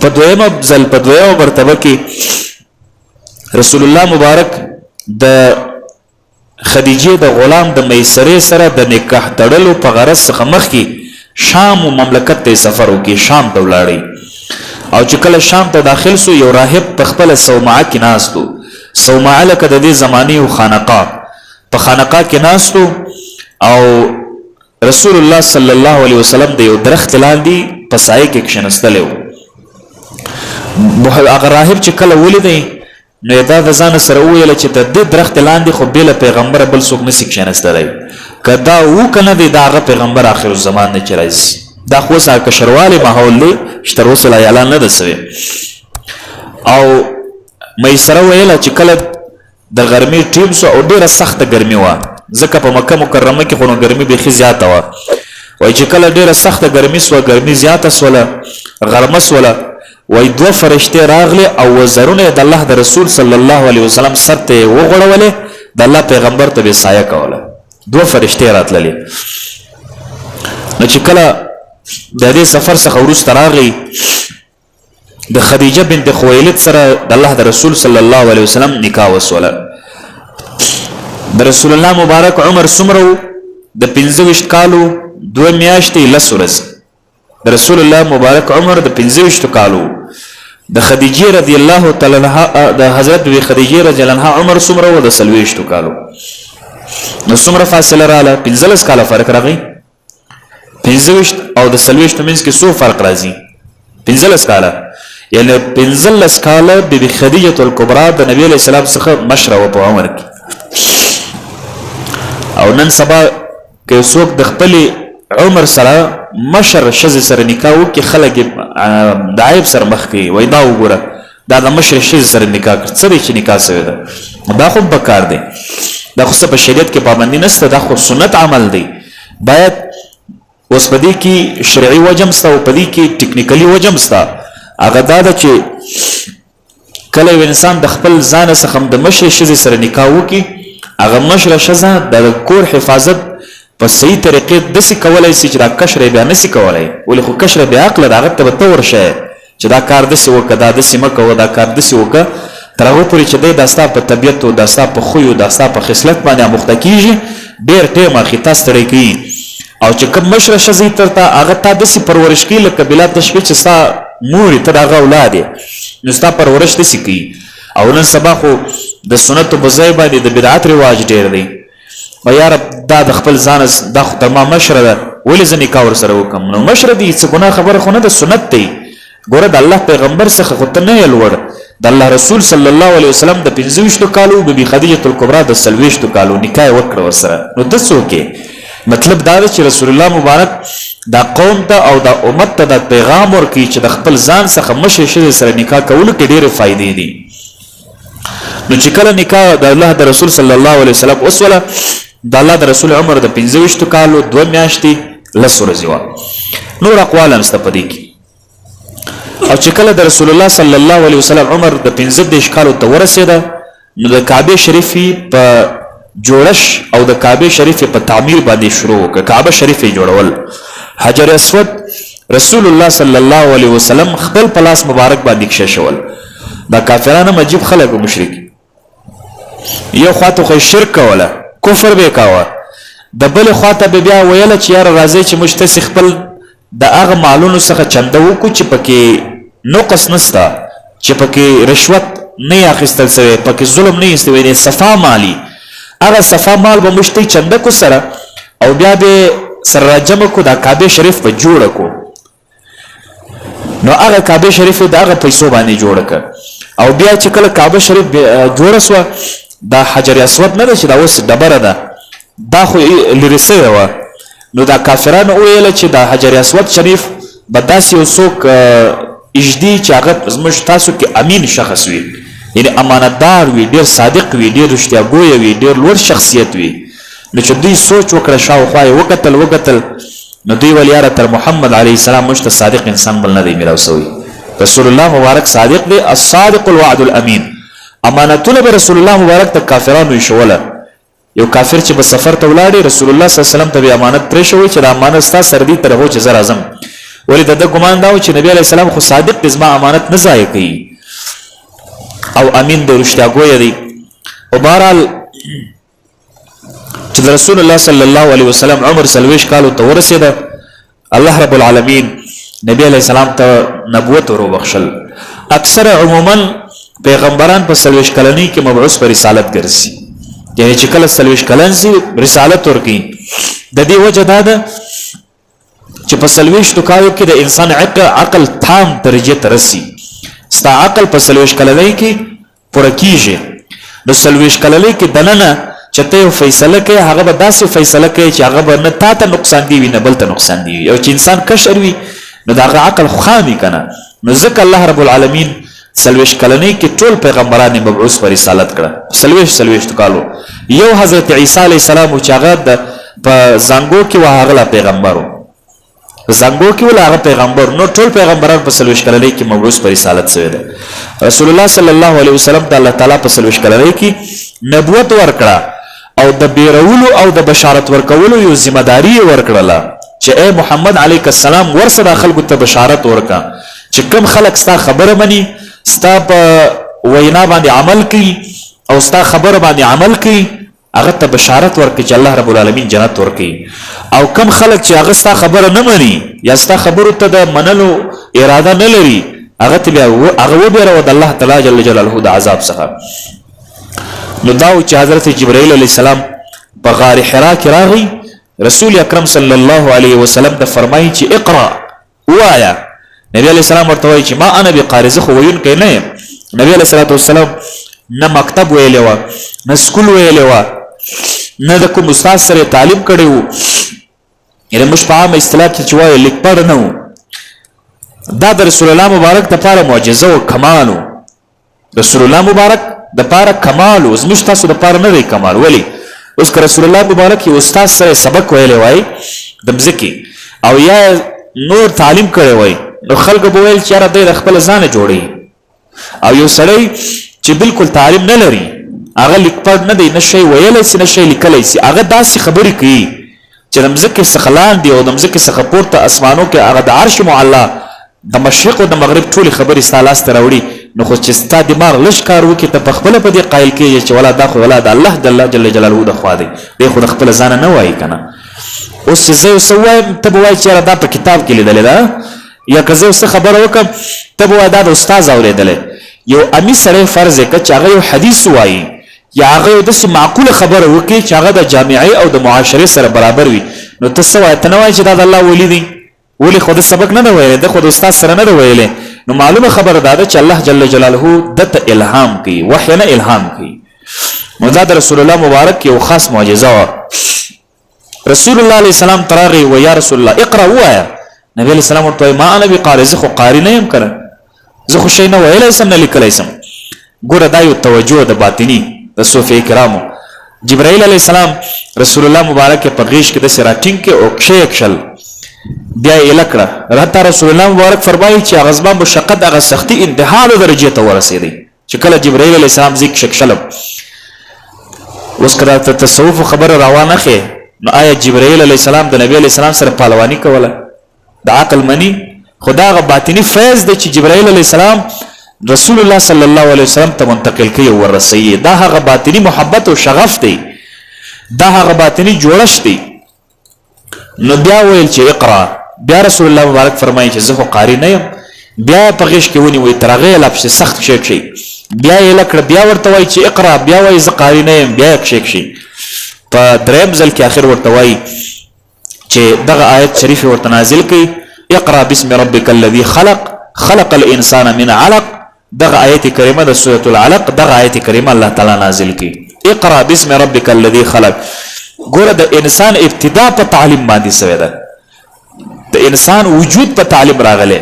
په دویمه ځل، په دویمه مرتبه کې رسول الله مبارک د خدیجې د غلام د میسرې سره د نکاح تړلو په غرض څخه مخکې شام مملکت ته سفر وکړي، شام ته ولاړی. او چې کله شام ته داخل سو، یو راهب په خپله صومعه کې ناست و. صومعه لکه د دې زمانې یو خانقاه، په خانقاه کې ناست و او رسول الله صلی الله علیه وسلم د یو درخت لاندې په سایه کې کښېنستلی و. هغه راهب چې کله ولیدی نو یې دا د ځانه سره وویل چې د دې درخت لاندې خو بې له پیغمبره بل څوک نسي کښېنستلی، که دا و که نه دی دا هغه پیغمبر آخر الزمان دی چې راځي. دا خو اوس هغه کشروالی ماحول دی چې تر اوسه لا اعلان نه ده سوی. او میسره ویله چې کله د غرمې ټیم سو او ډیره سخته ګرمي وه، ځکه په مکه مکرمه کې خو نو ګرمي بیخي زیاته وه. وایي چې کله ډیره سخته ګرمي سوه، ګرمي زیاته سوله، غرمه سوله، وایي دوه فرشتې راغلې او وزرونه یې د الله د رسول صلی الله علیه وسلم سر ته یې وغوړولې، د الله پیغمبر ته به سایه کوله. دوه فرشتې راتللې. نو چې کله د دې سفر څخه وروسته راغی، د خدیجه بنت خویلد سره د الله د رسول صلی الله علیه وسلم نکاح وسوله. د رسول الله مبارک عمر څومره و؟ د 25 کالو 2 میاشتې 10 ورځې. د رسول الله مبارک عمر د 25 کالو. د خدیجه رضی الله تعالی عنها، د حضرت بی خدیجه رضی الله عنها عمر څومره و؟ د 40 کالو. نو څومره فاصله رااله؟ 15 کاله فرق راغی. 25 او د 40 منځ کې څو فرق راځي؟ 15 کاله. یعنی 15 کاله بی بی خدیجه الکبرى د نبی علیہ السلام څخه مشره و په عمر کې. او نن سبا که څوک د خپل عمر سره مشر ښځې سره نکاح وکړي، خلک یې د عیب سره مخ کوي، وایي دا وګوره دا د مشر ښځې سره نکاح کړ، څه دی چې نکاح سوې ده؟ دا خو په کار دی، دا خو څه په شریعت کې پابندي نشته، دا خو سنت عمل دی. باید اوس په دې کې شرعي وجه هم سته او په دې کې ټکنیکلي وجه هم سته. هغه دا ده چې کله یو انسان د خپل ځان څخه د مشرې ښځې سره نکاح وکړي، هغه مشره ښځه د کور حفاظت په صحیح طریقې داسې کولای سي چې دا کشره بیا نسي کولای. ولې خو کشره بې عقله ده، هغه ته به ته ورشی چې دا کار داسې وکړه، دا داسې مه کوه، دا کار داسې وکړه، تر هغو پورې چې دی دا ستا په طبیعت او دا ستا په خوی او دا ستا په خصلت باندې اموخته کېږي، ډېر ټایم اخلي، تا ستړی کوي. او چې کوم مشره ښځه وي تر تا، هغه تا داسې پرورش کوي لکه بلا تشبیه چې ستا مور یې، ته د هغه اولاد یې، نو ستا پرورش داسې کوي. او نن سبا خو د سنتو په ځای باندې د بدعت رواج ډېر دی. او یاره دا د خپل ځان دا خو تر ما مشره ده، ولې زه نکاح ورسره وکړم؟ نو مشره دی، څه ګناه خبره خو نه ده، سنت دی. ګوره د الله پیغمبر څخه خو ته نه یې لوړ. د الله رسول صلی الله علیه وسلم د 25 کالو، بیبي خدیجه الکبرا د 40 کالو، نکاح یې وکړه ورسره، نو ته څوک یې؟ مطلب دا دی چې رسول الله مبارک دا قوم ته او دا امت ته دا پیغام ورکوي چې د خپل ځان څخه مشرې ښځې سره نکاح کولو کې ډېرې فایدې دي. نو چې کله نکاح د الله د رسول صلی الله علیه وسلم وسوله، د الله د رسول عمر د 25 کالو 2 میاشتې 10 ورځې وه. نور اقوال هم شته په دې کې. او چې کله د رسول الله صلی الله علیه وسلم عمر د 35 کالو ته ورسېده، نو د کعبې شریفې په جوړش او د کعبې شریفې په تعمیر باندې شروع وکړه. کعبه شریفې جوړول، حجر اسود رسول الله صلی الله علیه وسلم خپل په لاس مبارک باندې کښېښول. دا کافران هم عجیب خلک وو، مشرک. یو خواته خو شرک کوله، کفر به کاوه، د بلې خواته به بیا ویله چې یاره راځئ چې موږ تاسې خپل د هغه مالونو څخه چنده وکړو چې پکې نقص نسته، چې پکې رشوت نه اخیستل سوی، پکې ظلم نه سوی دی، صفا مالی، هغه صفا مال به موږ ته چنده کو سره او بیا به سره راجمع کو، دا کعبه شریف به جوړه کو. نو هغه کعبه شریف د هغه پیسو باندې جوړه کړ. او بیا چې کله کعبه شریف جوړه سوه، دا حجر اسود نه ده چې دا اوس ډبره ده، دا خو لرې سوې وه. نو دا کافرانو وویل چې دا حجر اسود شریف به داسې یو څوک اږدي چې هغه زموږ تاسو کې امین شخص وي، یعنی امانتدار وي، ډېر صادق وي، ډېر رښتیا ګویه وي، ډېر لوړ شخصیت وي. نو چې دوی سوچ وکړه، شاوخوا یې وکتل وکتل، نو دوی ویل یاره تر محمد علیه السلام موږ ته صادق انسان بل نه دی میلاو سوی. رسول الله مبارک صادق دی، الصادق الوعد الامین. امانتونه به رسول الله مبارک ته کافرانو ایښوله. یو کافر چې به سفر ته ولاړی، رسول الله صلی الله علیه وسلم ته به امانت پرېښوی چې دا امانت ستا سره دی تر هغو چې زه راځم. ولې د ده ګمان دا و چې نبی علیه السلام خو صادق دی، زما امانت نه ضایع کوي او امین دی، رښتیا ګویه دی. او بهرحال چې د رسول الله صلی الله علیه وسلم عمر 40 کالو ته ورسېده، الله رب العالمین نبی علیه السلام ته نبوت وروبخښل. اکثره عموما پیغمبران په 40 کلنۍ کې مبعوث پر رسالت ګرځي، یعنی چې کله 40 کلن سي رسالت ورکړي. د دې وجه دا ده چې په 40 کالو کې د انسان عقل تام درجه ته رسي. ستا عقل په 40 کلنۍ کې پوره کیږي. نو 40 کلنۍ کې دننه چې ته یو فیصله کوې، هغه به داسې فیصله کوې چې هغه به نه تا ته نقصان دی وي نه بل ته نقصان دی وي. او چې انسان کشر وي نو د هغه عقل خو خام وي که نه. نو ځکه الله رب العالمین 40 کلنۍ کې ټول پیغمبران یې مبعوث په رسالت کړه. 40 کالو یو حضرت عیسی علیه السلام چې هغه د په زنګو کې وه، هغه لا پیغمبر و، زنګو کې ولا هغه پیغمبر. نو ټول پیغمبران په 40 کلنۍ کې مبعوث په رسالت سوی دی. رسول الله صلی الله علیه وسلم ته الله تعالی په 40 کلنۍ کې نبوت ورکړه او د بیرولو او د بشارت ورکولو یو ذمہ داری یې ورکړله چې ای محمد علیک السلام ورسه دا خلکو ته بشارت ورکړه چې کم خلک ستا خبره مني، ستا په وینا باندې عمل کوي او ستا خبره باندې عمل کوي، هغه ته بشارت ورکړي چې الله رب العالمین جنت ورکړي. او کم خلک چې هغه ستا خبره نه مني یا ستا خبرو ته د منلو اراده نه لري، هغه ته بیا هغه وبېروه د الله تعالی جل جلاله د عذاب څخه. نو دا و چې حضرت جبرائیل علیه السلام په غار حرا کې راغی، رسول اکرم صلی الله علیه وسلم ته فرمایي چې اقرا، ووایه. نبی علیه السلام ورته وایي چې ما انا بقارئ، زه خو ویونکی نه یم. نبی علیه الصلاة والسلام نه مکتب ویلی وه، نه سکول ویلی وه، نه د کوم استاد سره تعلیم کړی وو. یعنې موږ په عامه اصطلاح کې چې وایو لیک پړ نه وو. دا د رسول الله مبارک دپاره معجزه او کمال و. رسول الله مبارک د پاره کمال و، زموږ تاسو د پاره نه دی کمال. ولی اوس که رسول الله مبارک یو استاد سره سبق ویلی وای د مځکې او یا نور تعلیم کړی وای، نو خلکو به ویل چې یاره دی د خپل ځانه جوړوي. او یو سړی چې بالکل تعلیم نه لري، هغه لیکپړ نه دی، نه شی ویلی سي نه شی لیکلی سي، هغه داسې خبرې کوي چې د مځکې څخه لاندې او د مځکې څخه پورته اسمانو کې هغه د عرش معلا د مشرق او د مغرب ټولې خبرې ستا لاس ته راوړي. نو خو چې ستا دماغ لږ کار وکړي، ته په خپله په دې قایل کېږې چې ولا دا خو ولا د الله د الله جل جلاله د خوا دی، دی خو د خپله ځانه نه وایي که نه. اوس چې زه یو څه ووایم، ته به وایې چې یاره دا په کتاب کې لیدلې ده، یا که زه یو څه خبره وکړم، ته به وایې دا د استاد اورېدلی. یو امي سړی فرض یې کړه چې هغه یو حدیث ووایي یا هغه یو داسې معقوله خبره وکړي چې هغه د جامعې او د معاشرې سره برابر وي، نو ته څه وایې؟ ته نه وایې چې دا د الله ولي دی؟ ولې خو ده سبق نه ده ویلی، ده خو د استاد سره نه ده ویلی. نو معلومه خبره دا ده چې الله جل جلاله ده ته الهام کوي، وحی نه الهام کوي. نو دا د رسول الله مبارک یو خاص معجزه وه. رسول الله علیه السلام تراغي و یا رسول الله اقرا، وایا. نبی علیه السلام ورته ما انا بقارئ، زه خو قاری نه یم کنه، زه خو شی نه ویلی سم نه لیکلی سم. ګوره دا یو توجه د باطنی د صوفی کرامو. جبرائیل علیه السلام رسول الله مبارک په غیش کې داسې راټینګ کې او کښې یې کښل، بیا یې ایله کړه. حتی رسول الله مبارک فرمایي چې هغه زما مشقت هغه سختي انتها د درجې ته ورسېدی چې کله جبرائیل علیه السلام زه کښې کښلم. اوس که دا تصوف خبره روانه خې، نو آیا جبرائیل علیه السلام د نبی علیه السلام سره پهلواني کوله؟ د عقل منی خو دا هغه باطنی فیض دی چې جبرائیل علیه السلام رسول الله صلی الله علیه وسلم ته منتقل کوي او ورسوي. دا هغه باطنی محبت او شغف دی، دا هغه باطنی جوړښت دی. نو بیا ویل چې اقرا، بیا رسول الله مبارک فرمایي چې زه خو قاری نه یم. بیا په غیش کې ونیوی، تر هغه یې لا پسې سخت کښې کښې، بیا یې لکړه، بیا ورته وایي چې اقرا، بیا وایي زه قاری نه یم، بیا یې کښې کښې. په دریم ځل کې اخر ورته وایي چې دغه آیت شریف ورته نازل کړي، اقرا بسم ربک الذی خلق خلق الانسان من علق. دغه آیت کریمه د سورۃ العلق، دغه آیت کریمه الله تعالی نازل کړي، اقرا بسم ربک الذی خلق. ګوره د انسان ابتدا په تعلیم باندې سوی ده، د انسان وجود په تعلیم راغلی.